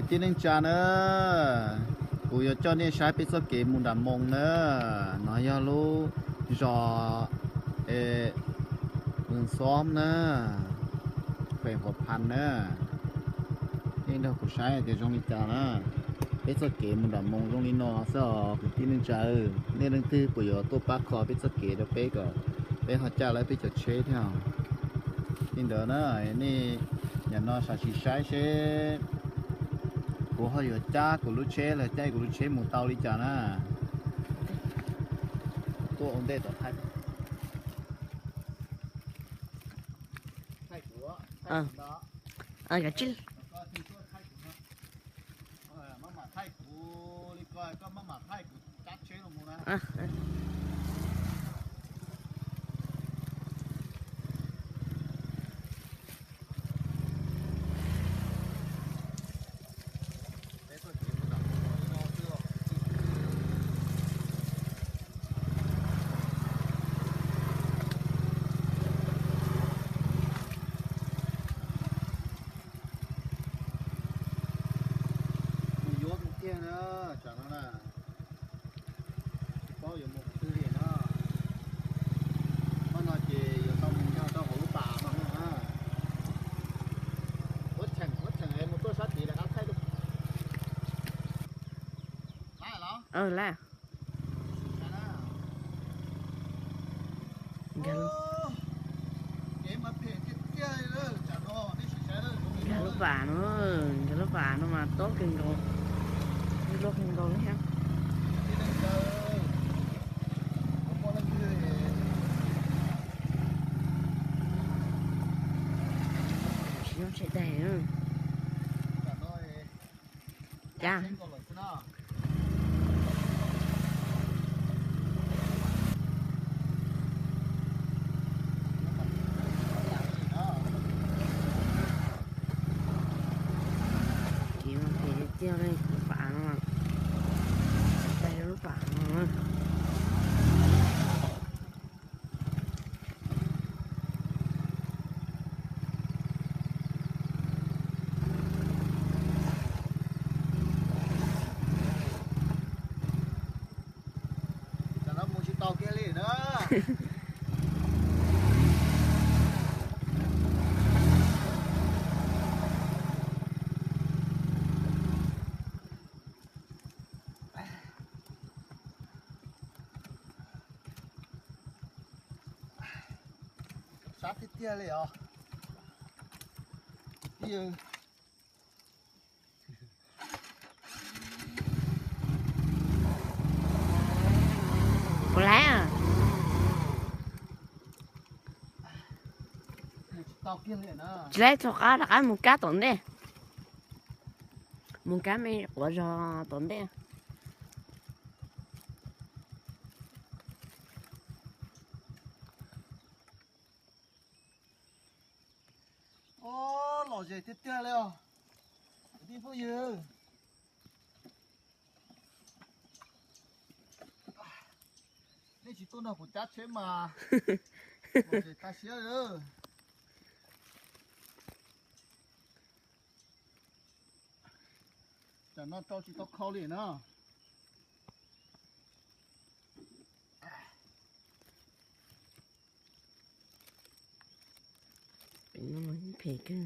Kwv tij neej tsa na, kuv yuav coj nej saib peb txoj kev mus nram Moos na. No yog lub zos Xob na, fem Huam Phas na. Nej nrog kuv saib tias zoo li cas na. Peb txoj kev mus nram Moos zoo li no xwb os kwv tij neej tsa. Nej leej twg puas yuav tuaj pab kho peb txoj kev rau peb kom peb ho caj lawv peb cov tsheb thiab. Li ntawd na, nej nim no sam sim saib seb kuv ho yuav cab kuv lub tsheb los caij kuv lub tsheb mus tau li cas na. Tuaj ua ntej tom thaij. Thaij kuv, thaij kuv no. Maj mam thaij kuv li ko, koj maj mam thaij kuv cab tsheb los mus na. Mus yuav tiag na, tsam no na. Tsis paub yuav mus qhov twg li no. Hmo no ces yuav tau mus nyob rau hauv lub pas no na. Muab tseem, muab tseem es mus tuaj sab tid lawv qab thaij rau. Lab los? Lab. Nkag lub pas no, nkag lub pas no mas tob kawg nkaus, loj kawg nkaus li thiab. Tsis nyob tsev daig. Cas. Ces tiag tiag li lub pas no, lub pas no. Tam no mus tsis tau kiag li na. Sab tiag tiag li os. Puas laib? Tsis laib, txog qab rov qab mus kab tom ntej. Mus kab me quav zog tom ntej. Lom zem tiag tiag li os. Kwv tij phooj ywg, nej tsis tuaj nrog kuv cab tsheb mas lom zem tas siab li. Tam no rau tsis tau khau li na. Phem kawg.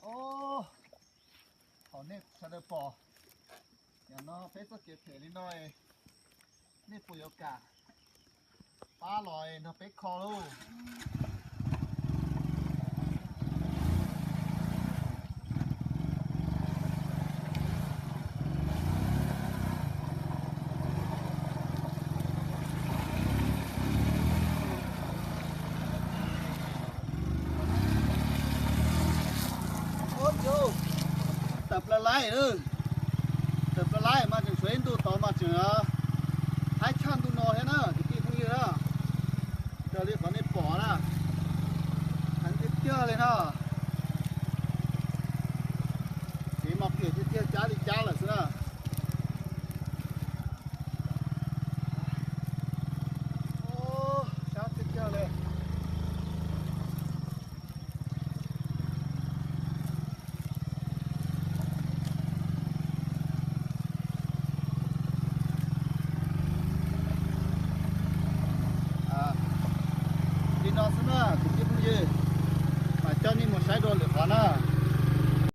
Os, thov nej sawv daws pom, yam no peb txoj kev phem li no, nej puas yuav kam pab los nrog peb kho lauj? Ub, tas plaws laij lawm. Tawm plaws laij mas tseem tshuav ib ntu tod mas tseem haib tshaj ntu no thiab na kwv tij phooj ywg na. Raws li qhov nej pom na, heev tiag tiag li na. Kev mas phem tiag tiag, cab li cab lawm xwb na. Sab tiag tiag li. Li no xwb na kwv tij phooj ywg, mas coj nej mus saib dua lwm qhov na.